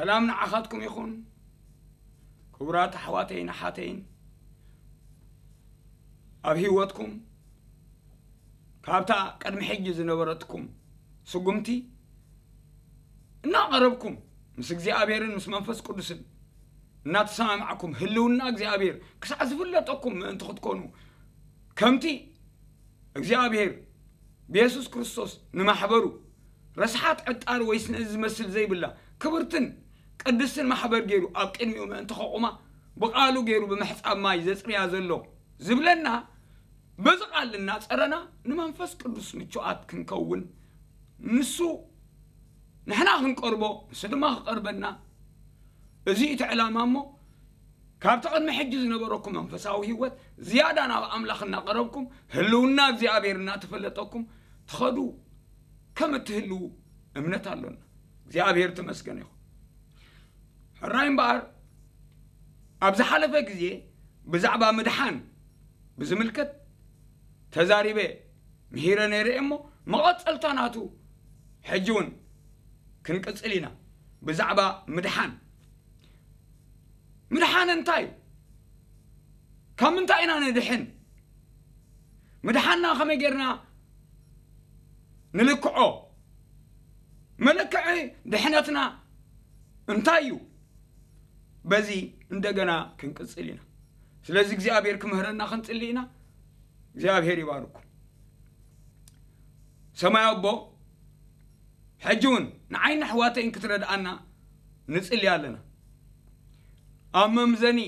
ሰላም ንዓኻትኩም ይኹን። ክቡራት ኣሕዋተይን ኣሓተይን፣ ኣብ ህይወትኩም ካብታ ቅድሚ ሕጂ ዝነበረትኩም ስጉምቲ እናቐረብኩም፣ ምስ እግዚኣብሔርን ምስ መንፈስ ቅዱስን እናተሰማማዕኩም፣ ህልውና እግዚኣብሔር ክሳዕ ዝፍለጠኩም ምእንቲ ክትኮኑ፣ ከምቲ እግዚኣብሔር ብየሱስ ክርስቶስ ንማሕበሩ ረስሓት ዕጣር ወይ ስነ ዝመስል ዘይብላ ክብርትን ቅድስትን ማሕበር ገይሩ ኣብ ቅድሚኡ ምእንቲ ከቑማ ብቓሉ ገይሩ ብምሕጻብ ማይ ዘጽርያ ዘሎ ዝብለና፣ በዚ ቃል እናጸረና ንመንፈስ ቅዱስ ምቹኣት ክንከውን፣ ንሱ ንሕና ክንቀርቦ፣ ንሱ ድማ ክቐርበና፣ እዚ እቲ ዕላማ እሞ፣ ካብቲ ቅድሚ ሕጂ ዝነበረኩም መንፈሳዊ ህይወት ዝያዳ ናብ ኣምላኽ እናቐረብኩም፣ ህልውና እግዚኣብሔር እናተፈለጠኩም ትኸዱ ከም እትህልዉ እምነት ኣሎና። እግዚኣብሔር ተመስገን ይኹን። ሕራይ እምበኣር፣ ኣብ ዝሓለፈ ግዜ ብዛዕባ ምድሓን ብዝምልከት ተዛሪበ ምሂረ ነይረ እየ እሞ፣ መቐጸልታ ናቱ ሕጂ እውን ክንቅጽል ኢና። ብዛዕባ ምድሓን፣ ምድሓን እንታይ እዩ? ካብ ምንታይ ኢና ንድሕን? ምድሓንና ከመይ ጌርና ንልክዖ? መለክዒ ድሕነትና እንታይ እዩ? በዚ እንደገና ክንቅጽል ኢና። ስለዚ እግዚኣብሔር ክምህረና ክንጽሊ ኢና። እግዚኣብሔር ይባርኩም። ሰማይ ኣቦ፣ ሕጂ እውን ንዓይኒ ኣሕዋተይን ክትረድኣና ንጽሊ ኣለና። ኣብ መምዘኒ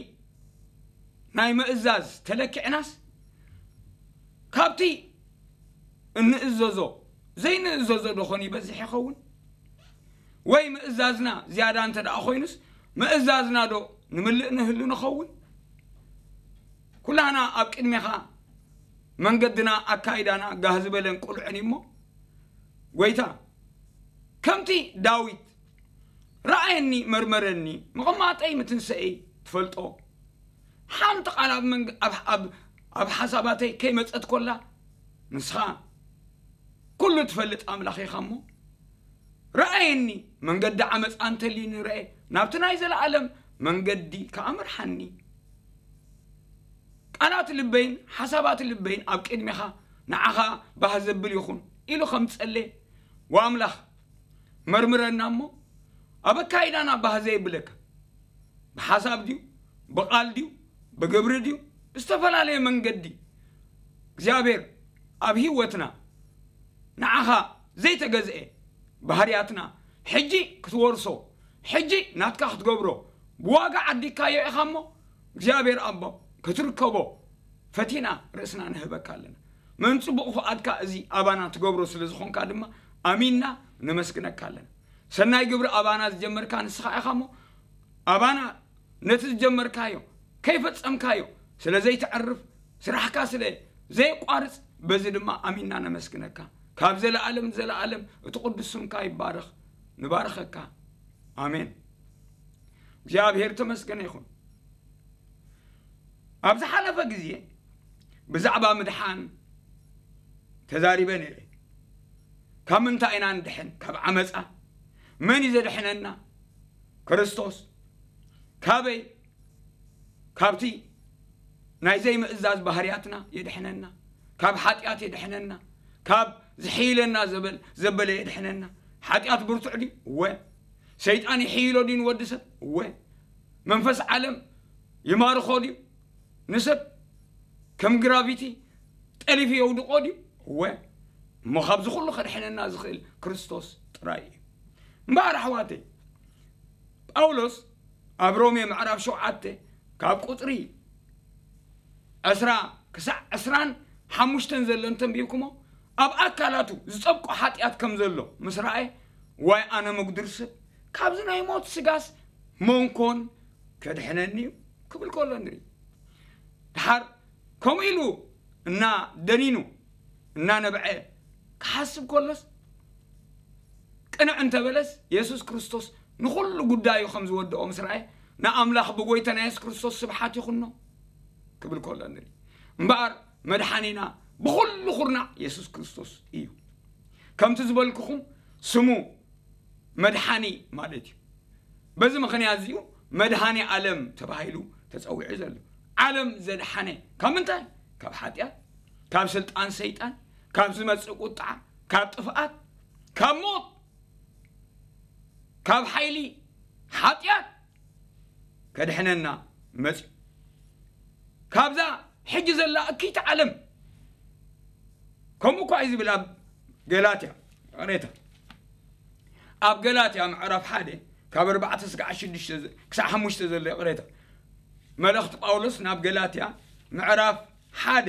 ናይ ምእዛዝ ተለኪዕናስ፣ ካብቲ እንእዘዞ ዘይንእዘዞ ዶ ኾን ይበዝሕ ይኸውን? ወይ ምእዛዝና ዝያዳ እንተ ደኣ ኾይኑስ፣ ምእዛዝና ዶ ንምልእ ንህሉ ንኸውን? ኩላህና ኣብ ቅድሜኻ መንገድና ኣካይዳና ጋህ ዝበለን ቅሉዕን እዩ እሞ፣ ጐይታ፣ ከምቲ ዳዊት፣ "ረኣየኒ፣ መርመረኒ፣ ምቕማጠይ ምትንሰኤይ ትፈልጦ። ሓንቲ ቃል ኣብ መንግ-፣ ኣብ፣ ኣብ፣ ኣብ ሓሳባተይ ከይመጸት ኮላ፣ ንስኻ ኩሉ ትፈልጥ ኣምላኽ ኢኻ እሞ፣ ረኣየኒ፣ መንገዲ ዓመጻ እንተልዩኒ ረኤ፣ ናብቲ ናይ ዘለኣለም መንገዲ ከኣ ምርሓኒ። ቃላት ልበይን ሓሳባት ልበይን ኣብ ቅድሜኻ ንዓኻ ባህ ዘብል ይኹን" ኢሉ ከም ጸለየ፣ "ወኣምላኽ፣ መርምረና እሞ፣ ኣብ ኣካይዳና ባህ ዘየብለካ፣ ብሓሳብ ድዩ፣ ብቓል ድዩ፣ ብግብሪ ድዩ፣ ብዝተፈላለየ መንገዲ እግዚኣብሔር ኣብ ህይወትና ንዓኻ ዘይተገዝኤ ባህርያትና ሕጂ ክትወርሶ፣ ሕጂ ናትካ ክትገብሮ ብዋጋ ዓዲግካዮ ኢኻ እሞ፣ እግዚኣብሔር ኣቦ፣ ክትርከቦ ፈቲና ርእስና ንህበካ ኣለና። ምእንቲ ጽቡቕ ፍቓድካ እዚ ኣባና ትገብሮ ስለ ዝኾንካ ድማ ኣሚንና ነመስግነካ ኣለና። ሰናይ ግብሪ ኣባና ዝጀመርካ ንስኻ ኢኻ እሞ፣ ኣባና ነቲ ዝጀመርካዮ ከይፈጸምካዮ ስለ ዘይተዕርፍ፣ ስራሕካ ስለ ዘየቋርጽ፣ በዚ ድማ ኣሚንና ነመስግነካ። ካብ ዘለኣለም ንዘለኣለም እቲ ቅዱስ ስምካ ይባረኽ። ንባርኸካ። ኣሜን። እግዚኣብሔር ተመስገነ ይኹን። ኣብ ዝሓለፈ ግዜ ብዛዕባ ምድሓን ተዛሪበ ነይረ። ካብ ምንታይ ኢና ንድሕን? ካብ ዓመፃ። መን እዩ ዘድሕነና? ክርስቶስ። ካበይ? ካብቲ ናይ ዘይምእዛዝ ባህርያትና የድሕነና። ካብ ሓጢኣት የድሕነና። ካብ ዝሕይለና ዘበል-፣ ዘበለ የድሕነና። ሓጢኣት ብርቱዕ ድዩ? እወ። ሰይጣን ይሕይሎ ድዩ ንወዲ ሰብ? እወ። መንፈስ ዓለም ይማርኾ ድዩ ንሰብ? ከም ግራቪቲ ጠሊፉ የውድቆ ድዩ? እወ። እሞ ካብዚ ኩሉ ከድሕነና ዝኽእል ክርስቶስ ጥራይ እዩ። እምበኣር ኣሕዋተይ፣ ጳውሎስ ኣብ ሮሜ ምዕራፍ ሸውዓተ ካብ ቁጽሪ ዕስራ ክሳዕ ዕስራን ሓሙሽተን ዘሎ እንተንቢብኩሞ፣ ኣብ ኣካላቱ ዝጸብቆ ሓጢኣት ከም ዘሎ ምስ ረኣየ፣ "ዋይ ኣነ ምጉድል ሰብ፣ ካብዚ ናይ ሞት ስጋስ መንኮን ከድሕነኒ እዩ?" ክብል ከሎ ንርኢ። ደሓር ከምኡ ኢሉ እና ደኒኑ፣ እናነብዐ ክሓስብ ከሎስ፣ ቅንዕ እንተበለስ፣ የሱስ ክርስቶስ ንኹሉ ጉዳዩ ከም ዝወድኦ ምስ ረኣየ፣ "ንኣምላኽ ብጎይታና የሱስ ክርስቶስ ስብሓት ይኹኖ" ክብል ከሎ ንርኢ። እምበኣር መድሓኒና ብኹሉ ኩርናዕ የሱስ ክርስቶስ እዩ። ከምቲ ዝበልኩኹም፣ ስሙ መድሓኒ ማለት እዩ። በዚ ምኽንያት እዚዩ መድሃኒ ዓለም ተባሂሉ ተጸዊዑ ዘሎ። ዓለም ዘድሓነ ካብ ምንታይ? ካብ ሓጢኣት፣ ካብ ስልጣን ሰይጣን፣ ካብ ዝመጽእ ቁጥዓ፣ ካብ ጥፍኣት፣ ካብ ሞት፣ ካብ ሓይሊ ሓጢኣት ከድሕነና መጽዩ። ካብዛ ሕጂ ዘላ እኪት ዓለም ከምኡ እኳ እዩ ዝብል ኣብ ገላትያ ቅሬታ ኣብ ገላትያ ምዕራፍ ሓደ ካብ ኣርባዕተ ስጋዕ ሽዱሽተ ክሳዕ ሓሙሽተ ዘሎ ይቕሬታ። መልእኽቲ ጳውሎስ ናብ ገላትያ ምዕራፍ ሓደ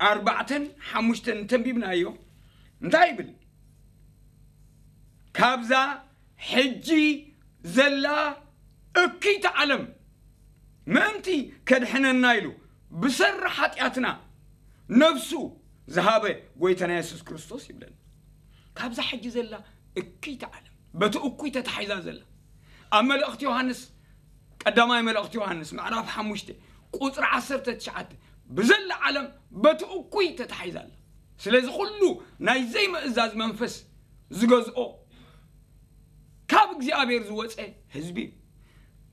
ኣርባዕተን ሓሙሽተን እንተንቢብናዮ እንታይ ይብል? ካብዛ ሕጂ ዘላ እኪት ዓለም ምእንቲ ከድሕነና ኢሉ ብሰሪ ሓጢኣትና ነፍሱ ዝሃበ ጎይታና የሱስ ክርስቶስ ይብለና። ካብዛ ሕጂ ዘላ እኪት ዓለም በቲ እኩይ ተታሒዛ ዘላ ኣብ መልእኽቲ ዮሃንስ ቀዳማይ መልእኽቲ ዮሃንስ ምዕራፍ ሓሙሽተ ቁፅሪ ዓሰርተ ትሽዓተ ብዘላ ዓለም በቲ እኩይ ተታሒዛ ኣላ። ስለዚ ኩሉ ናይ ዘይምእዛዝ መንፈስ ዝገዝኦ ካብ እግዚኣብሔር ዝወፀ ህዝቢ እዩ።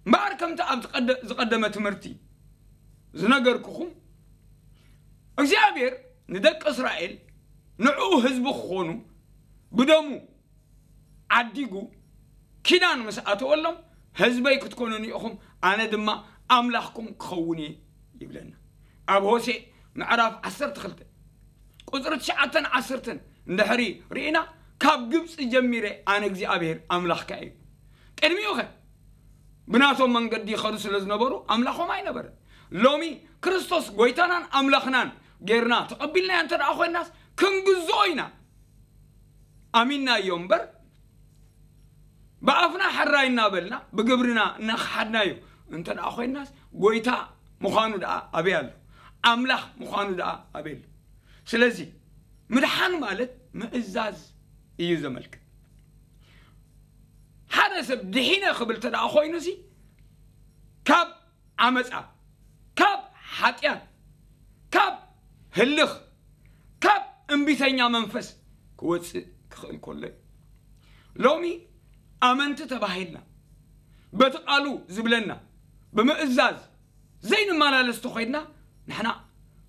እምበኣር ከምቲ ኣብ ዝቐደመ ትምህርቲ ዝነገርኩኹም እግዚኣብሔር ንደቂ እስራኤል ንዕኡ ህዝቢ ክኾኑ ብደሙ ዓዲጉ ኪዳን ምስ ኣተወሎም ህዝበይ ክትኮኑኒ ኢኹም ኣነ ድማ ኣምላኽኩም ክኸውን እየ ይብለና። ኣብ ሆሴ ምዕራፍ ዓሰርተ ክልተ ቁፅሪ ትሽዓተን ዓሰርተን እንድሕሪ ርኢና ካብ ግብፂ ጀሚረ ኣነ እግዚኣብሔር ኣምላኽካ እዩ። ቅድሚኡ ኸ ብናቶም መንገዲ ይኸዱ ስለ ዝነበሩ ኣምላኾም ኣይነበረን። ሎሚ ክርስቶስ ጎይታናን ኣምላኽናን ጌርና ተቐቢልናዮ እንተ ደኣ ኮይናስ ክንግዝኦ ኢና። ኣሚንናዮ እምበር ብኣፍና ሕራይ እናበልና ብግብርና እናኸሓድናዮ እንተ ደኣ ኮይናስ ጎይታ ምዃኑ ደኣ ኣበይ ኣሎ? ኣምላኽ ምዃኑ ደኣ ኣበይ ኣሎ? ስለዚ ምድሓን ማለት ምእዛዝ እዩ ዘመልክት። ሓደ ሰብ ድሒነ ክብል እንተ ደኣ ኮይኑ ሲ ካብ ዓመፃ፣ ካብ ሓጢኣት፣ ካብ ህልኽ፣ ካብ እምቢተኛ መንፈስ ክወፅእ ክኽእል ከሎ እዩ። ሎሚ ኣመንቲ ተባሂልና በቲ ቃሉ ዝብለና ብምእዛዝ ዘይንመላለስ ተኾይድና ንሕና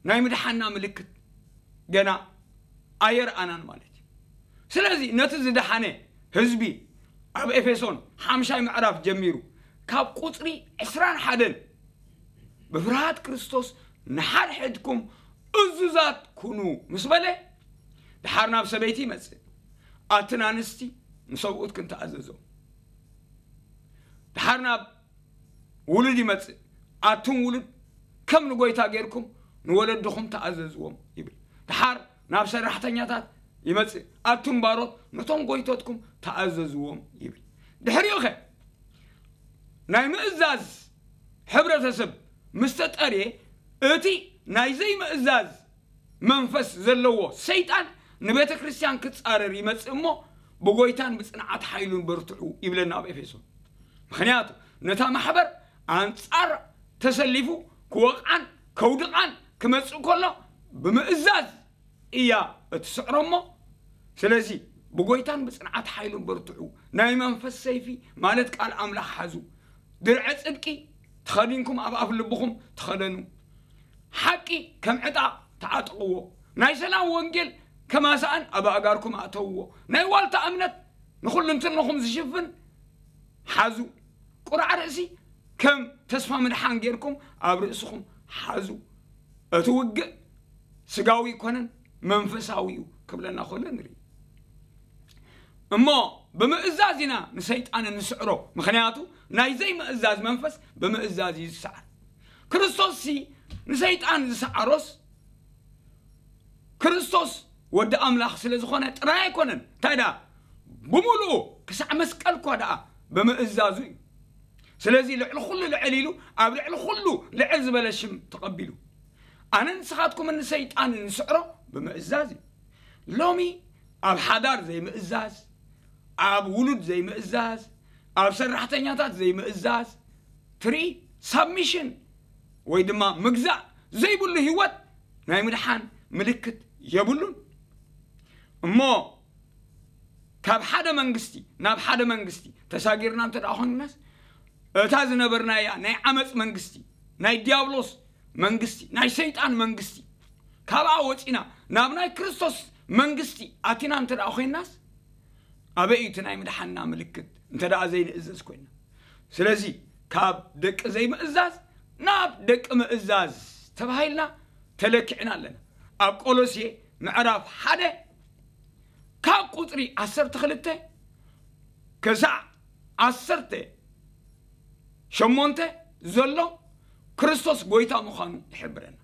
ናይ ምድሓንና ምልክት ገና ኣየርኣናን ማለት እዩ። ስለዚ ነቲ ዝደሓነ ህዝቢ ኣብ ኤፌሶን ሓምሻይ ምዕራፍ ጀሚሩ ካብ ቁፅሪ ዕስራን ሓደን ብፍርሃት ክርስቶስ ንሓድሕድኩም እዙዛት ኩኑ ምስ በለ ድሓር ናብ ሰበይቲ ይመፅእ። ኣትን ኣንስቲ ንሰብኡትክን ተኣዘዞም። ድሓር ናብ ውሉድ ይመጽእ። ኣቱም ውሉድ ከም ንጎይታ ጌርኩም ንወለድኹም ተኣዘዝዎም ይብል። ድሓር ናብ ሰራሕተኛታት ይመጽእ። ኣቱም ባሮት ነቶም ጎይቶትኩም ተኣዘዝዎም ይብል። ድሕሪኡ ኸ ናይ ምእዛዝ ሕብረተሰብ ምስ ተጠርየ እቲ ናይ ዘይምእዛዝ መንፈስ ዘለዎ ሰይጣን ንቤተ ክርስቲያን ክጻረር ይመጽእ እሞ ብጎይታን ብጽንዓት ሓይሉን በርትዑ ይብለና ኣብ ኤፌሶን። ምኽንያቱ ነታ ማሕበር ኣንጻር ተሰሊፉ ክወቕዓን ከውድቓን ክመጽእ ከሎ ብምእዛዝ እያ እትስዕሮ እሞ ስለዚ ብጎይታን ብጽንዓት ሓይሉን በርትዑ። ናይ መንፈስ ሰይፊ ማለት ቃል ኣምላኽ ሓዙ። ድርዐ ጽድቂ ተኸዲንኩም ኣብ ኣፍ ልብኹም ተኸደኑ። ሓቂ ከም ዕጣቕ ተዓጥቕዎ። ናይ ሰላም ወንጌል ከማሳእን ኣብ ኣእጋርኩም ኣእተውዎ። ናይ ዋልታ እምነት ንኹልንትንኹም ዝሽፍን ሓዙ። ቁራዕ ርእሲ ከም ተስፋ ምድሓን ጌርኩም ኣብ ርእስኹም ሓዙ። እቲ ውግእ ስጋዊ ኣይኮነን መንፈሳዊ እዩ ክብለና ከሎ ንርኢ። እሞ ብምእዛዝ ኢና ንሰይጣን እንስዕሮ፣ ምኽንያቱ ናይ ዘይምእዛዝ መንፈስ ብምእዛዝ እዩ ዝሰዓር። ክርስቶስ ሲ ንሰይጣን ዝሰዓሮስ ክርስቶስ ወዲ ኣምላኽ ስለ ዝኾነ ጥራይ ኣይኮነን። እንታይ ደኣ ብምሉኡ ክሳዕ መስቀል እኳ ደኣ ብምእዛዙ እዩ። ስለዚ ልዕሊ ኩሉ ልዕል ኢሉ ኣብ ልዕሊ ኩሉ ልዕል ዝበለ ሽም ተቐቢሉ። ኣነ ንስኻትኩም ንሰይጣን ንስዕሮ ብምእዛዝ እዩ። ሎሚ ኣብ ሓዳር ዘይምእዛዝ፣ ኣብ ውሉድ ዘይምእዛዝ፣ ኣብ ሰራሕተኛታት ዘይምእዛዝ ትርኢ። ሳብሚሽን ወይ ድማ ምግዛእ ዘይብሉ ህይወት ናይ ምድሓን ምልክት የብሉን። እሞ ካብ ሓደ መንግስቲ ናብ ሓደ መንግስቲ ተሳጊርና እንተ ደኣ ኮይንናስ፣ እታ ዝነበርናያ ናይ ዓመፅ መንግስቲ፣ ናይ ዲያብሎስ መንግስቲ፣ ናይ ሰይጣን መንግስቲ፣ ካብኣ ወፂና ናብ ናይ ክርስቶስ መንግስቲ ኣቲና እንተ ደኣ ኮይንናስ፣ ኣበይ እዩ እቲ ናይ ምድሓንና ምልክት? እንተ ደኣ ዘይንእዘዝ ኮይንና። ስለዚ ካብ ደቂ ዘይምእዛዝ ናብ ደቂ ምእዛዝ ተባሂልና ተለኪዕና ኣለና። ኣብ ቆሎሴ ምዕራፍ ሓደ ካብ ቁፅሪ ዓሰርተ ክልተ ክሳዕ ዓሰርተ ሸሞንተ ዘሎ ክርስቶስ ጎይታ ምዃኑ ይሕብረና።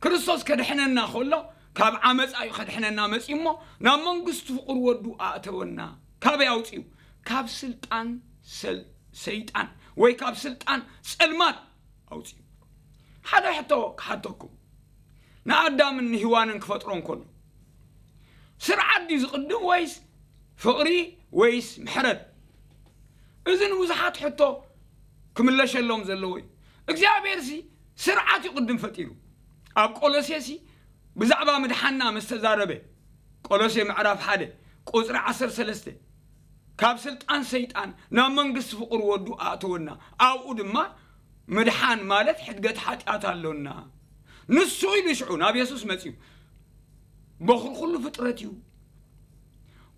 ክርስቶስ ከድሕነና ከሎ ካብ ዓመፃ እዩ ከድሕነና መፂኡ እሞ ናብ መንግስቱ ፍቕሩ ወዱ ኣእተወና። ካበይ ኣውፅኡ? ካብ ስልጣን ሰል-፣ ሰይጣን ወይ ካብ ስልጣን ጸልማት ኣውፅኡ። ሓደ ሕቶ ክሓተኩም፣ ንኣዳምን ንሂዋንን ክፈጥሮም ከሎ ስርዓት ድዩ ዝቕድም ወይስ ፍቕሪ ወይስ ምሕረት? እዚ ንብዙሓት ሕቶ ክምለሸሎም ዘለዎ እዩ። እግዚኣብሔር ሲ ስርዓት እዩ ቅድም ፈጢሩ። ኣብ ቆሎሴ ሲ ብዛዕባ ምድሓና ምስ ተዛረበ፣ ቆሎሴ ምዕራፍ ሓደ ቁፅሪ ዓሰርተ ሰለስተ፣ ካብ ስልጣን ሰይጣን ናብ መንግስቲ ፍቕሩ ወዱ ኣእተወና፣ ኣብኡ ድማ ምድሓን ማለት ሕድገት ሓጢኣት ኣሎና። ንሱ ኢሉ ሽዑ ናብ የሱስ መጺኡ፣ በኹሪ ኩሉ ፍጥረት እዩ።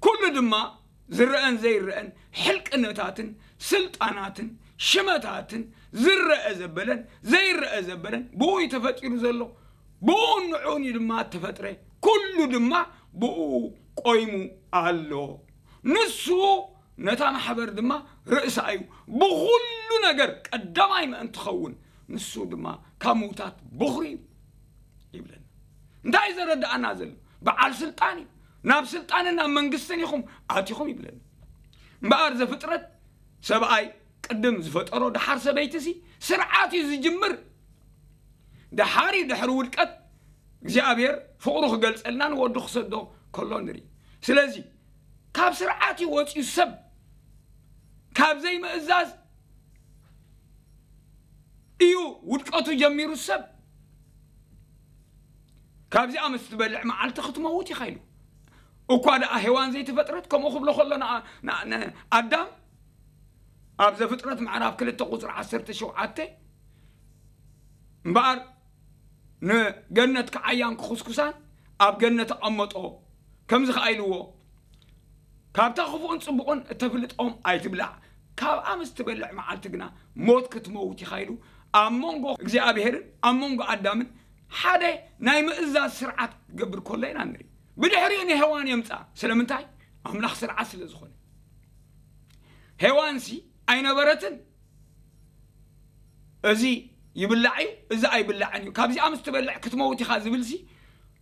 ኩሉ ድማ ዝረአን ዘይረአን ሕልቅነታትን ስልጣናትን ሽመታትን ዝረአ ዘበለን ዘይረአ ዘበለን ብኡ እዩ ተፈጢሩ ዘሎ። ብኡ ንዑን እዩ ድማ ተፈጥረ። ኩሉ ድማ ብኡ ቆይሙ ኣሎ። ንሱ ነታ ማሕበር ድማ ርእሳ እዩ። ብኹሉ ነገር ቀዳማይ ምእንቲ ኸውን ንሱ ድማ ካብ ምውታት በኹሪ እዩ ይብለና። እንታይ እዩ ዘረድኣና ዘሎ? በዓል ስልጣን እዩ። ናብ ስልጣንን ናብ መንግስትን ኢኹም ኣቲኹም ይብለና። እምበኣር ዘፍጥረት ሰብኣይ ቅድም ዝፈጠሮ ደሓር ሰበይቲ ሲ ስርዓት እዩ ዝጅምር። ደሓር እዩ ድሕሪ ውድቀት እግዚኣብሔር ፍቕሩ ክገልጸልና ንወዱ ክሰዶ ከሎ ንርኢ። ስለዚ ካብ ስርዓት እዩ ወፂኡ ሰብ። ካብ ዘይምእዛዝ እዩ ውድቀቱ ጀሚሩ ሰብ። ካብዚኣ ምስ ትበልዕ መዓልቲ ክትመውት ኢኻ ኢሉ። እኳ ደኣ ሄዋን ዘይተፈጥረት ከምኡ ክብሎ ከሎ ንኣ-፣ ንኣ-፣ ንኣዳም ኣብ ዘፍጥረት ምዕራፍ ክልተ ቁፅሪ ዓሰርተ ሸውዓተ እምበኣር ንገነት ክዓያን ክኹስኩሳን ኣብ ገነት ኣቐመጦ። ከምዚ ከኣ ኢልዎ፣ ካብታ ክፉእን ጽቡቕን እተፍልጦም ኣይትብላዕ፣ ካብኣ ምስ ትበልዕ መዓልቲ ግና ሞት ክትመውት ኢኻ ኢሉ ኣብ መንጎ እግዚኣብሔርን ኣብ መንጎ ኣዳምን ሓደ ናይ ምእዛዝ ስርዓት ክገብር ከሎ ኢና ንርኢ። ብድሕሪኡ ንሄዋን የምጻ። ስለምንታይ? ኣምላኽ ስርዓት ስለ ዝኾነ። ሄዋንሲ ኣይነበረትን። እዚ ይብላዕ እዩ፣ እዚ ኣይብላዕን እዩ፣ ካብዚኣ ምስ ትበልዕ ክትመውት ኢኻ ዝብልሲ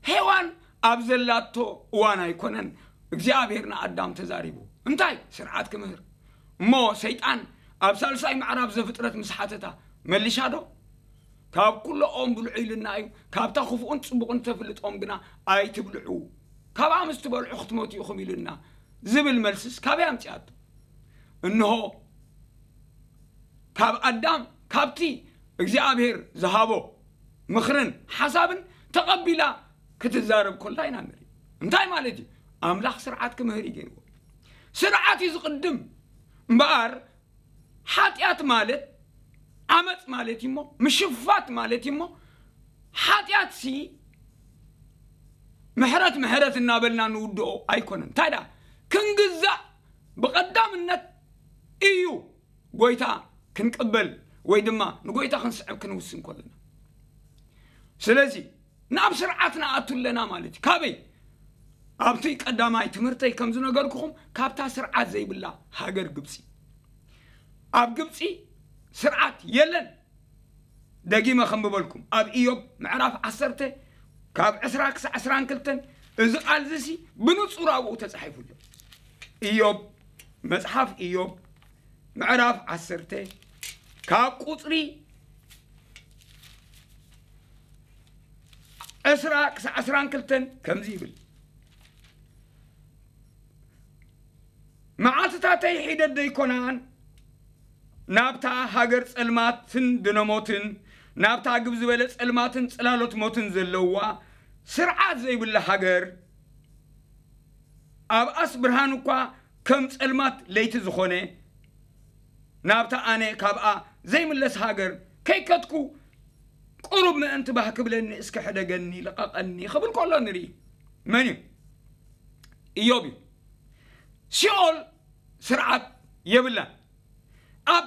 ሄዋን ኣብ ዘላቶ እዋን ኣይኮነን እግዚኣብሔር ንኣዳም ተዛሪቡ። እንታይ? ስርዓት ክምህር። እሞ ሰይጣን ኣብ ሳልሳይ ምዕራፍ ዘፍጥረት ምስ ሓተታ መሊሻ ዶ? ካብ ኩሎ ኦም ብልዑ ኢሉና እዩ፣ ካብታ ክፉእን ጽቡቕን ተፍልጥ ኦም ግና ኣይትብልዑ፣ ካብኣ ምስ ትበልዑ ክትሞቱ ኢኹም ኢሉና ዝብል መልስስ ካበይ ኣምጺኣቶ? እንሆ ካብ ኣዳም ካብቲ እግዚኣብሔር ዝሃቦ ምኽርን ሓሳብን ተቐቢላ ክትዛረብ ከላ ኢና ንርኢ። እንታይ ማለት እዩ? ኣምላኽ ስርዓት ክምህር እዩ ገይርዎ። ስርዓት እዩ ዝቕድም እምበኣር ሓጢኣት ማለት ዓመፅ ማለት እዩ እሞ ምሽፋት ማለት እዩ እሞ ሓጢኣትሲ ምሕረት ምሕረት እናበልና ንውድኦ ኣይኮነን። እንታይ ደኣ ክንግዛእ ብቐዳምነት እዩ ጎይታ ክንቅበል ወይ ድማ ንጎይታ ክንስዕብ ክንውስን ከለና። ስለዚ ናብ ስርዓት ንኣቱ ኣለና ማለት እዩ። ካበይ? ኣብቲ ቀዳማይ ትምህርተይ ከም ዝነገርኩኹም ካብታ ስርዓት ዘይብላ ሃገር ግብፂ። ኣብ ግብፂ ስርዓት የለን። ደጊመ ከንብበልኩም ኣብ ኢዮብ ምዕራፍ ዓሰርተ ካብ ዕስራ ክሳዕ ዕስራን ክልተን። እዚ ቃል እዚ ሲ ብንጹር ኣብኡ ተጻሒፉ ኣሎ። ኢዮብ፣ መጽሓፍ ኢዮብ ምዕራፍ ዓሰርተ ካብ ቁጽሪ ዕስራ ክሳዕ ዕስራን ክልተን ከምዚ ይብል። መዓልትታተይ ሒደት ደይኮናን? ናብታ ሃገር ጸልማትን ድነ ሞትን፣ ናብታ ግብ ዝበለ ጸልማትን ጽላሎት ሞትን ዘለዋ ስርዓት ዘይብላ ሃገር፣ ኣብኣስ ብርሃን እኳ ከም ጸልማት ለይቲ ዝኾነ፣ ናብታ ኣነ ካብኣ ዘይምለስ ሃገር ከይከድኩ፣ ቁሩብ ምእንቲ ባህ ክብለኒ እስከ ሕደገኒ፣ ልቐቐኒ ክብል ከሎ ንርኢ። መን እዩ? ኢዮብ እዩ። ሲኦል ስርዓት የብላን። ኣብ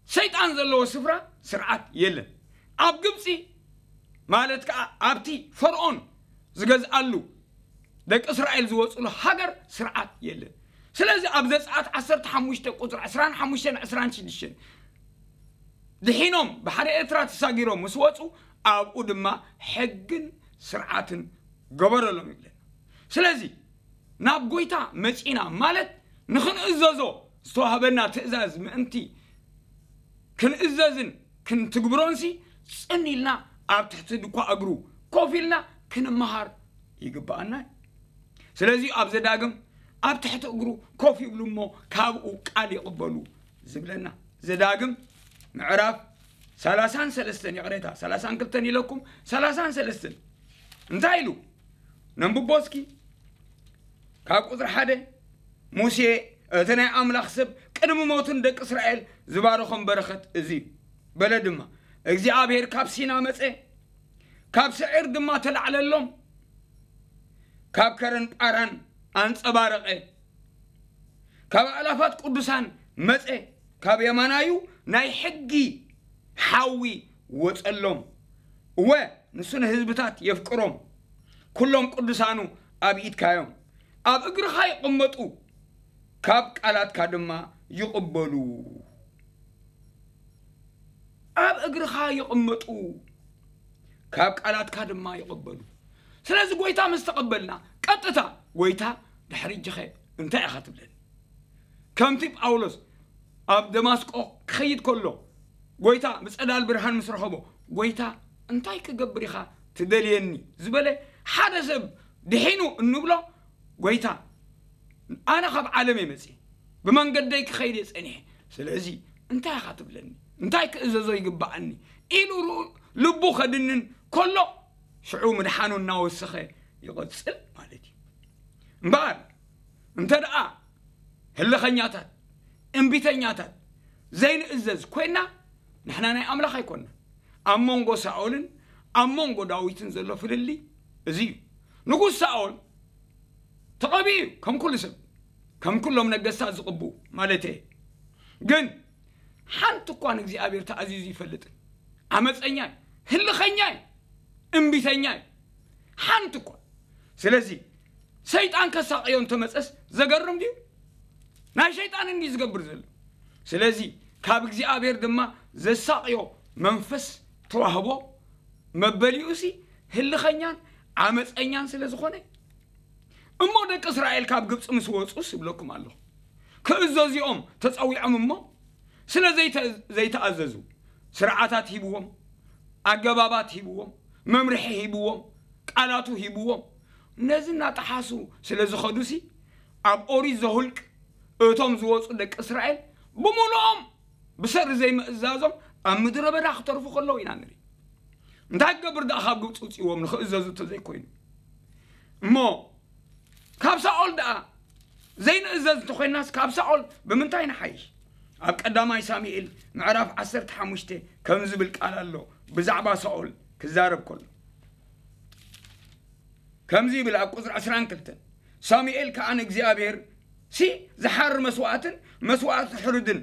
ሰይጣን ዘለዎ ስፍራ ስርዓት የለን። ኣብ ግብጺ ማለት ከኣ ኣብቲ ፈርዖን ዝገዝኣሉ ደቂ እስራኤል ዝወጽሉ ሃገር ስርዓት የለን። ስለዚ ኣብ ዘጸኣት ዓሰርተ ሓሙሽተ ቁጽሪ ዕስራን ሓሙሽተን ዕስራን ሽዱሽተን ድሒኖም ባሕሪ ኤርትራ ተሳጊሮም ምስ ወጹ ኣብኡ ድማ ሕግን ስርዓትን ገበረሎም ይብለና። ስለዚ ናብ ጎይታ መጺና ማለት ንኽንእዘዞ ዝተዋህበና ትእዛዝ ምእንቲ ክንእዘዝን ክንትግብሮንሲ ጽን ኢልና ኣብ ትሕቲ ድኳ እግሩ ኮፍ ኢልና ክንመሃር ይግብኣና እዩ። ስለዚ ኣብ ዘዳግም ኣብ ትሕቲ እግሩ ኮፍ ይብሉ እሞ ካብኡ ቃል ይቕበሉ ዝብለና። ዘዳግም ምዕራፍ ሰላሳን ሰለስተን፣ ይቕሬታ፣ ሰላሳን ክልተን ኢለኩም፣ ሰላሳን ሰለስተን እንታይ ኢሉ? ነንብቦ እስኪ። ካብ ቁጽሪ ሓደ፣ ሙሴ እቲ ናይ ኣምላኽ ሰብ ቅድሚ ሞቱ ንደቂ እስራኤል ዝባረኾም በረኸት እዚ እዩ። በለ ድማ፣ እግዚኣብሔር ካብ ሲና መጸ፣ ካብ ስዒር ድማ ተላዕለሎም፣ ካብ ከረን ጳራን ኣንጸባረቐ፣ ካብ ኣእላፋት ቅዱሳን መጸ፣ ካብ የማናዩ ናይ ሕጊ ሓዊ ወጸሎም። እወ፣ ንሱ ንህዝብታት የፍቅሮም፣ ኩሎም ቅዱሳኑ ኣብ ኢድካዮም። ኣብ እግርኻ ይቕመጡ፣ ካብ ቃላትካ ድማ ይቕበሉ። ኣብ እግርኻ ይቕመጡ፣ ካብ ቃላትካ ድማ ይቕበሉ። ስለዚ ጎይታ ምስ ተቐበልና ቀጥታ፣ ጎይታ፣ ድሕሪ እጅኸ እንታይ ኢኻ ትብለኒ? ከምቲ ጳውሎስ ኣብ ደማስቆ ክኸይድ ከሎ፣ ጎይታ ብጸዳል ብርሃን ምስ ረኸቦ፣ ጎይታ፣ እንታይ ክገብር ኢኻ ትደልየኒ ዝበለ ሓደ ሰብ ድሒኑ እንብሎ፣ ጎይታ፣ ኣነ ካብ ዓለም እየ መጺኤ፣ ብመንገደይ ክኸይድ እየ ጸኒሐ። ስለዚ እንታይ ኢኻ ትብለኒ? እንታይ ክእዘዞ ይግብኣኒ? ኢሉ ርኡ-፣ ልቡ ከድንን ከሎ፣ ሽዑ ምድሓኑ እናወሰኸ ይቕጽል ማለት እዩ። እምበኣር፣ እንተ ደኣ ህልኸኛታት፣ እምቢተኛታት፣ ዘይንእዘዝ ኮይና፣ ንሕና ናይ ኣምላኽ ኣይኮንና። ኣብ መንጎ ሳኦልን ኣብ መንጎ ዳዊትን ዘሎ ፍልልይ እዚ እዩ። ንጉስ ሳኦል ተቐቢኡ እዩ፣ ከም ኩሉ ሰብ፣ ከም ኩሎም ነገስታት ዝቕብኡ ማለት እየ። ግን ሓንቲ እኳ ንእግዚኣብሔር ተኣዚዙ ይፈልጥን። ዓመፀኛ እዩ፣ ህልኸኛ እዩ፣ እምቢተኛ እዩ። ሓንቲ እኳ። ስለዚ ሰይጣን ከሳቕዮ እንተመፀስ ዘገርም ድዩ? ናይ ሰይጣን እንዲ ዝገብር ዘሎ። ስለዚ ካብ እግዚኣብሔር ድማ ዘሳቕዮ መንፈስ ተዋህቦ መበሊኡሲ ህልኸኛን ዓመፀኛን ስለ ዝኾነ። እሞ ደቂ እስራኤል ካብ ግብፂ ምስ ወፁስ ይብለኩም ኣለኹ፣ ክእዘዝኦም ተፀዊዖም እሞ ስለ ዘይተ-፣ ዘይተኣዘዙ፣ ስርዓታት ሂብዎም፣ ኣገባባት ሂብዎም፣ መምርሒ ሂብዎም፣ ቃላቱ ሂብዎም፣ ነዚ እናጠሓሱ ስለ ዝኸዱሲ፣ ኣብ ኦሪት ዘሁልቅ እቶም ዝወፁ ደቂ እስራኤል ብምሉኦም ብሰሪ ዘይምእዛዞም ኣብ ምድረ በዳ ክተርፉ ከለዉ ኢና ንርኢ። እንታይ ክገብር ደኣ ካብ ግብፂ ውፅእዎም ንኽእዘዙ እንተዘይኮይኑ? እሞ ካብ ሳኦል ደኣ ዘይንእዘዝ እንተኾይናስ፣ ካብ ሳኦል ብምንታይ ንሓይሽ? ኣብ ቀዳማይ ሳሙኤል ምዕራፍ ዓሰርተ ሓሙሽተ ከም ዝብል ቃል ኣሎ፣ ብዛዕባ ሳኦል ክዛረብ ከሎ። ከምዚ ይብል ኣብ ቁጽሪ ዕስራን ክልተን፣ ሳሙኤል ከኣ ንእግዚኣብሔር ሲ ዝሓሪ መስዋእትን መስዋእቲ ሕሩድን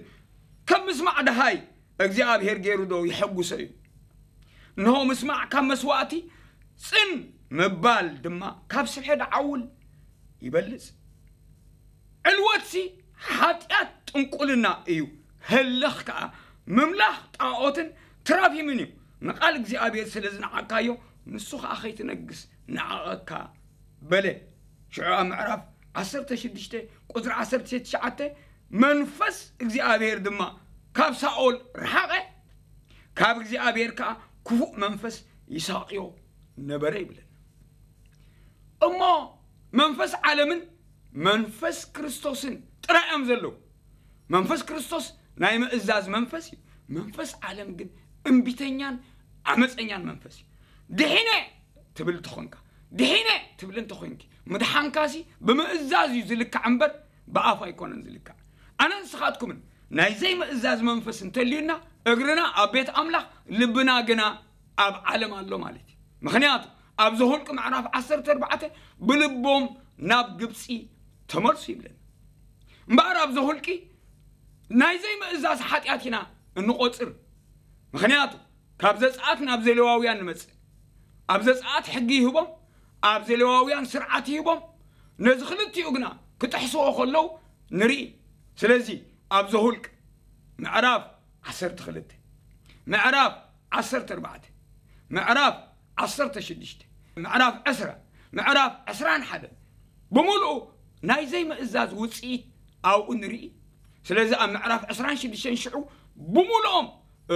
ከም ምስማዕ ደሃይ እግዚኣብሔር ገይሩ ዶ ይሐጉሶ እዩ? እንሆ ምስማዕ ካብ መስዋእቲ፣ ጽን ምባል ድማ ካብ ስብሒ ደዓውል ይበልጽ። ዕልወትሲ ሓጢኣት ጥንቁልና እዩ፣ ህልኽ ከኣ ምምላኽ ጣኦትን ትራፊምን እዩ። ንቓል እግዚኣብሔር ስለ ዝነዓቕካዮ፣ ንሱ ኸኣ ኸይትነግስ ነዓቐካ በለ። ሽዑ ኣብ ምዕራፍ ዓሰርተ ሽዱሽተ ቁጽሪ ዓሰርተ ትሽዓተ፣ መንፈስ እግዚኣብሔር ድማ ካብ ሳኦል ረሓቐ፣ ካብ እግዚኣብሔር ከኣ ክፉእ መንፈስ ይሳቕዮ ነበረ ይብለና። እሞ መንፈስ ዓለምን መንፈስ ክርስቶስን ጥራይ እዮም ዘለዉ። መንፈስ ክርስቶስ ናይ ምእዛዝ መንፈስ እዩ። መንፈስ ዓለም ግን እምቢተኛን ዓመፀኛን መንፈስ እዩ። ድሒነ ትብል እንተኾንካ፣ ድሒነ ትብል እንተኾይንኪ፣ ምድሓንካሲ ብምእዛዝ እዩ ዝልካዕ እምበር፣ ብኣፍ ኣይኮነን ዝልካዕ። ኣነ ንስኻትኩምን ናይ ዘይምእዛዝ መንፈስ እንተልዩና፣ እግርና ኣብ ቤት ኣምላኽ፣ ልብና ግና ኣብ ዓለም ኣሎ ማለት እዩ። ምኽንያቱ ኣብ ዘኍልቁ ምዕራፍ ዓሰርተ ኣርባዕተ፣ ብልቦም ናብ ግብፂ ተመልሱ ይብለና። እምበኣር ኣብ ዘኍልቁ ናይ ዘይምእዛዝ ሓጢኣት ኢና እንቆፅር። ምኽንያቱ ካብ ዘፀኣት ናብ ዘሌዋውያን ንመፅእ። ኣብ ዘፀኣት ሕጊ ይህቦም፣ ኣብ ዘሌዋውያን ስርዓት ይህቦም። ነዚ ክልቲኡ ግና ክጥሕስዎ ከለዉ ንርኢ። ስለዚ ኣብ ዘኍልቁ ምዕራፍ ዓሰርተ ክልተ፣ ምዕራፍ ዓሰርተ ኣርባዕተ፣ ምዕራፍ ዓሰርተ ሽዱሽተ፣ ምዕራፍ ዕስራ፣ ምዕራፍ ዕስራን ሓደን ብምሉኡ ናይ ዘይምእዛዝ ውፅኢት ኣብኡ ንርኢ። ስለዚ ኣብ ምዕራፍ ዕስራን ሽዱሽተን ሽዑ ብምሉኦም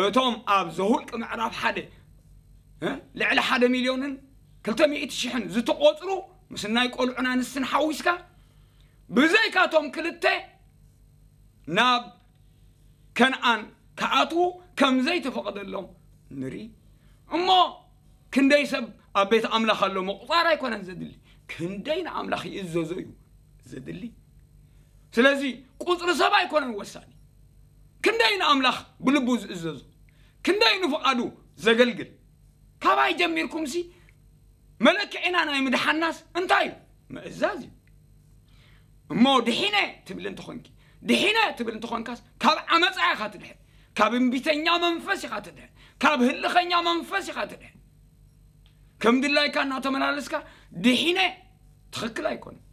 እቶም ኣብ ዘኍልቁ ምዕራፍ ሓደ፣ እ፣ ልዕሊ ሓደ ሚልዮንን ክልተ ሚእቲ ሽሕን ዝተቖፅሩ፣ ምስ ናይ ቆልዑን ኣንስትን ሓዊስካ፣ ብዘይካቶም ክልተ ናብ ከነኣን ክኣትዉ ከም ዘይተፈቐደሎም ንርኢ። እሞ ክንደይ ሰብ ኣብ ቤት ኣምላኽ ኣሎ ምቑፃር ኣይኮነን ዘድሊ፣ ክንደይ ንኣምላኽ ይእዘዞ እዩ ዘድሊ። ስለዚ ቁፅሪ ሰብ ኣይኮነን ወሳኒ፣ ክንደይ ንኣምላኽ ብልቡ ዝእዘዞ፣ ክንደይ ንፍቓዱ ዘገልግል። ካባይ ጀሚርኩምሲ መለክዒና ናይ ምድሓንናስ እንታይ እዩ? ምእዛዝ እዩ። እሞ ድሒነ ትብል እንተኾንኪ፣ ድሒነ ትብል እንተኾንካስ ካብ ዓመፃ ኢኻ ትድሕን፣ ካብ እምቢተኛ መንፈስ ኢኻ ትድሕን፣ ካብ ህልኸኛ መንፈስ ኢኻ ትድሕን። ከም ድላይካ እናተመላለስካ ድሒነ ትኽክል ኣይኮነን።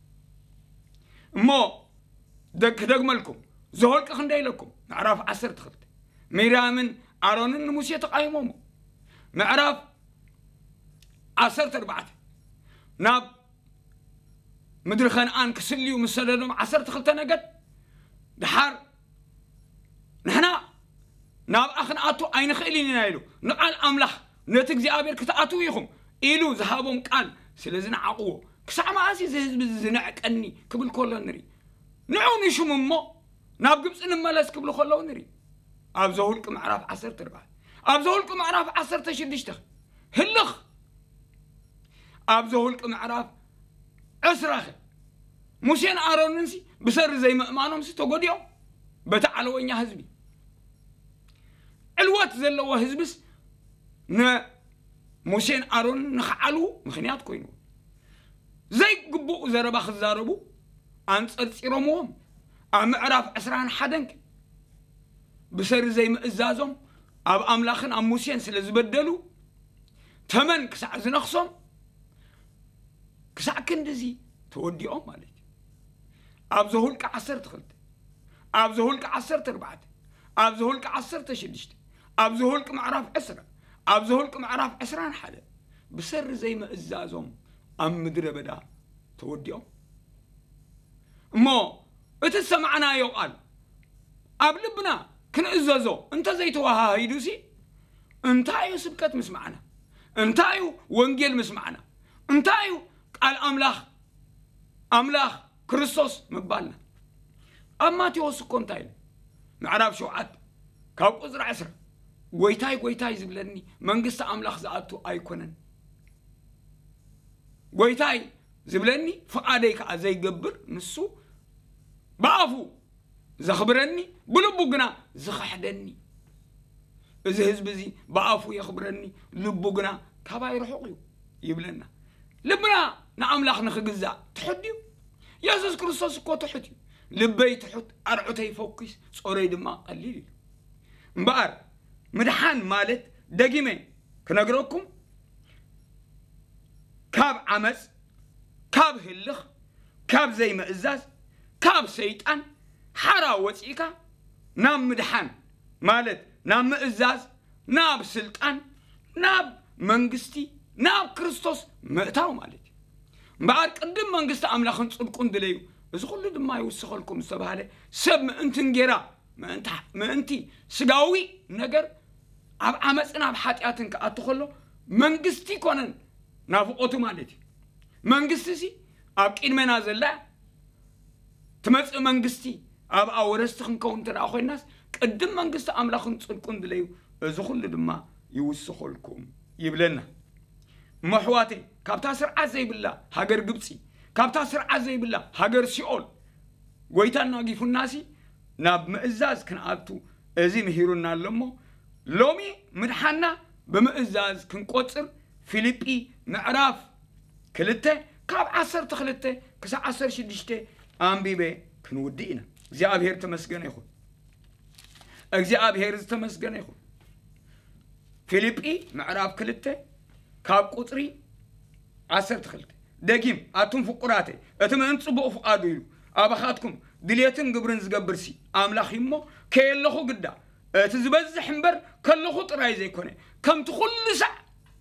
እሞ ደግ-፣ ክደግመልኩም፣ ዘኍልቁ ክንደይ ኢለኩም? ምዕራፍ ዓሰርተ ክልተ፣ ሚርያምን ኣሮንን ንሙሴ ተቓይሞሞ። ምዕራፍ ዓሰርተ ኣርባዕተ፣ ናብ ምድሪ ከነኣን ክስልዩ ምስ ሰደዶም ዓሰርተ ክልተ ነገድ፣ ደሓር ንሕና ናብኣ ክንኣቱ ኣይንኽእልን ኢና ኢሉ፣ ንቓል ኣምላኽ፣ ነቲ እግዚኣብሔር ክትኣትዉ ኢኹም ኢሉ ዝሃቦም ቃል ስለ ዝነዓቕዎ፣ ክሳዕ መኣስ እዚ ህዝቢ እዚ ዝንዕቀኒ ክብል ከሎ ንርኢ። ንዑ ንሹም እሞ ናብ ግብፂ ንመለስ ክብሉ ከለዉ ንርኢ። ኣብ ዘኍልቁ ምዕራፍ ዓሰርተ ኣርባዕተ፣ ኣብ ዘኍልቁ ምዕራፍ ዓሰርተ ሽዱሽተ ህልኽ፣ ኣብ ዘኍልቁ ምዕራፍ ዕስራ ኸ ሙሴን ኣሮንንሲ ብሰሪ ዘይምእማኖምሲ ተጎዲኦም በቲ ዓለወኛ ህዝቢ። ዕልወት ዘለዎ ህዝብስ ንሙሴን ኣሮንን ንኽዓልዉ ምኽንያት ኮይኑ። ዘይግቡእ ዘረባ ክዛረቡ ኣንጸርጺሮምዎም። ኣብ ምዕራፍ ዕስራን ሓደን ከ ብሰሪ ዘይምእዛዞም ኣብ ኣምላኽን ኣብ ሙሴን ስለ ዝበደሉ፣ ተመን ክሳዕ ዝነኽሶም፣ ክሳዕ ክንድዚ ተወዲኦም ማለት እዩ። ኣብ ዘኍልቁ ዓሰርተ ክልተ፣ ኣብ ዘኍልቁ ዓሰርተ ኣርባዕተ፣ ኣብ ዘኍልቁ ዓሰርተ ሽዱሽተ፣ ኣብ ዘኍልቁ ምዕራፍ ዕስራ፣ ኣብ ዘኍልቁ ምዕራፍ ዕስራን ሓደ፣ ብሰሪ ዘይምእዛዞም ኣብ ምድረ በዳ ተወዲኦም። እሞ እቲ ዝሰማዕናዮ ቃል ኣብ ልብና ክንእዘዞ እንተዘይተወሃሂዱሲ፣ እንታይ እዩ ስብከት ምስማዕና? እንታይ እዩ ወንጌል ምስማዕና? እንታይ እዩ ቃል ኣምላኽ፣ ኣምላኽ ክርስቶስ ምባልና? ኣብ ማቴዎስ እኮ እንታይ ኢሉ? ምዕራፍ ሸውዓተ ካብ ቁጽሪ ዕስራ፣ "ጎይታይ፣ ጎይታይ ዝብለኒ መንግስቲ ኣምላኽ ዝኣቱ ኣይኮነን። ጎይታይ ዝብለኒ ፍቓደይ ከኣ ዘይገብር ንሱ ብኣፉ ዘኽብረኒ፣ ብልቡ ግና ዝኽሕደኒ። እዚ ህዝቢ እዚ ብኣፉ የኽብረኒ፣ ልቡ ግና ካባይ ርሑቕ እዩ" ይብለና። ልብና ንኣምላኽ ንኽግዛእ ትሑት ድዩ? የሱስ ክርስቶስ እኮ ትሑት እዩ። "ልበይ ትሑት፣ ኣርዑተይ ፈኲስ፣ ጾረይ ድማ ቀሊል" ኢሉ። እምበኣር ምድሓን ማለት፣ ደጊመ ክነግረኩም፣ ካብ ዓመፅ፣ ካብ ህልኽ፣ ካብ ዘይምእዛዝ፣ ካብ ሰይጣን ሓራ ወፂእካ ናብ ምድሓን ማለት ናብ ምእዛዝ፣ ናብ ስልጣን፣ ናብ መንግስቲ፣ ናብ ክርስቶስ ምእታው ማለት እዩ። እምበኣር ቅድም መንግስቲ ኣምላኽን ጽድቁን ድለዩ፣ እዚ ኩሉ ድማ ይውስኸልኩም ዝተባህለ ሰብ ምእንቲ እንጌራ፣ ምእንቲ፣ ምእንቲ ስጋዊ ነገር ኣብ ዓመፅን ኣብ ሓጢኣትን ክኣቱ ከሎ መንግስቲ ኮነን ናፍቖቱ ማለት እዩ። መንግስቲ ሲ ኣብ ቅድመና ዘላ ትመጽእ መንግስቲ ኣብኣ ወረስቲ ክንከውን እንተ ደኣ ኮይናስ ቅድም መንግስቲ ኣምላኽን ጽድቁን ድለዩ፣ እዚ ኩሉ ድማ ይውስኸልኩም ይብለና። እሞ ኣሕዋተይ፣ ካብታ ስርዓት ዘይብላ ሃገር ግብጺ፣ ካብታ ስርዓት ዘይብላ ሃገር ሲኦል፣ ጎይታ እናጊፉናሲ ናብ ምእዛዝ ክንኣቱ እዚ ምሂሩና ኣሎ እሞ፣ ሎሚ ምድሓና ብምእዛዝ ክንቆጽር ፊልጲ ምዕራፍ ክልተ ካብ ዓሰርተ ክልተ ክሳብ ዓሰርተ ሽዱሽተ ኣንቢበ ክንውድእ ኢና። እግዚኣብሔር ተመስገነ ይኹን። እግዚኣብሔር ዝተመስገነ ይኹን። ፊልጲ ምዕራፍ ክልተ ካብ ቁጽሪ ዓሰርተ ክልተ። ደጊም፣ ኣቱም ፍቁራተይ፣ እቲ ምእንቲ ጽቡቕ ፍቓዱ ኢሉ ኣባኻትኩም ድልየትን ግብርን ዝገብርሲ ኣምላኽ እዩ እሞ፣ ከየለኹ ግዳ፣ እቲ ዝበዝሕ እምበር ከለኹ ጥራይ ዘይኮነ፣ ከምቲ ኩሉ ሳዕ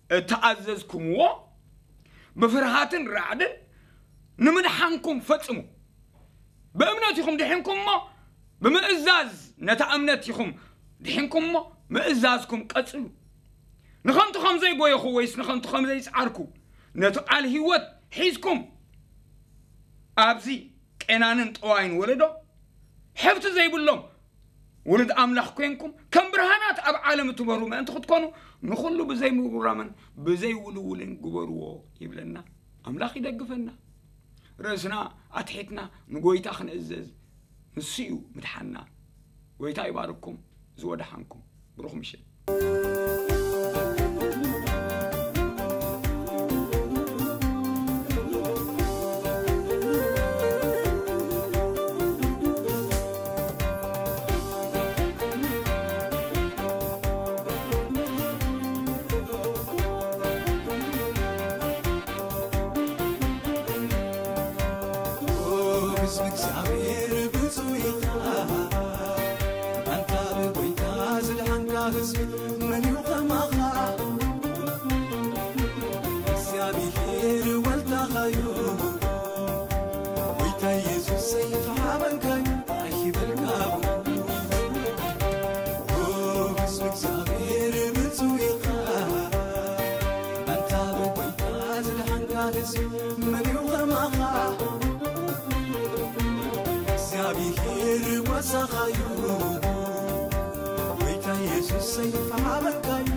እተኣዘዝኩምዎ፣ ብፍርሃትን ራዕድን ንምድሓንኩም ፈጽሙ። ብእምነት ኢኹም ድሒንኩም እሞ፣ ብምእዛዝ ነታ እምነት ኢኹም ድሒንኩም እሞ፣ ምእዛዝኩም ቀጽሉ። ንኸንቱ ከም ዘይጎየኹ ወይስ ንኸንቱ ከም ዘይጸዓርኩ፣ ነቲ ቃል ህይወት ሒዝኩም ኣብዚ ቄናንን ጠዋይን ወለዶ፣ ሕብቲ ዘይብሎም ውሉድ ኣምላኽ ኮይንኩም፣ ከም ብርሃናት ኣብ ዓለም እትበሩ ምእንቲ ክትኮኑ፣ ንኹሉ ብዘይምጉራምን ብዘይውልውልን ግበርዎ ይብለና። ኣምላኽ ይደግፈና። ርእስና ኣትሒትና ንጎይታ ክንእዘዝ፣ ንሱ እዩ ምድሓና። ጎይታ ይባርኩም፣ ዝወደሓንኩም። ብሩኽ ምሽት። ህዝቢ እግዚኣብሔር ብፁዕ ኢኻ፣ ኣንታ ብጎይታ ዝድሓንካ ህዝቢ መን እዩ ከማኻ? እግዚኣብሔር ወልዳኻዩ፣ ጎይታ ኢየሱሰይ ተሓበንካዩ፣ ኣይበልካ። ኦ፣ ህዝቢ እግዚኣብሔር ብፁዕ ኢኻ፣ ኣንታ ብጎይታ ዝድሓንካ ህዝቢ መን እዩ ከማኻ? እግዚኣብሔር ወሳኻዩ፣ ጎይታ ኢየሱሰይ ተሓበንካዩ፣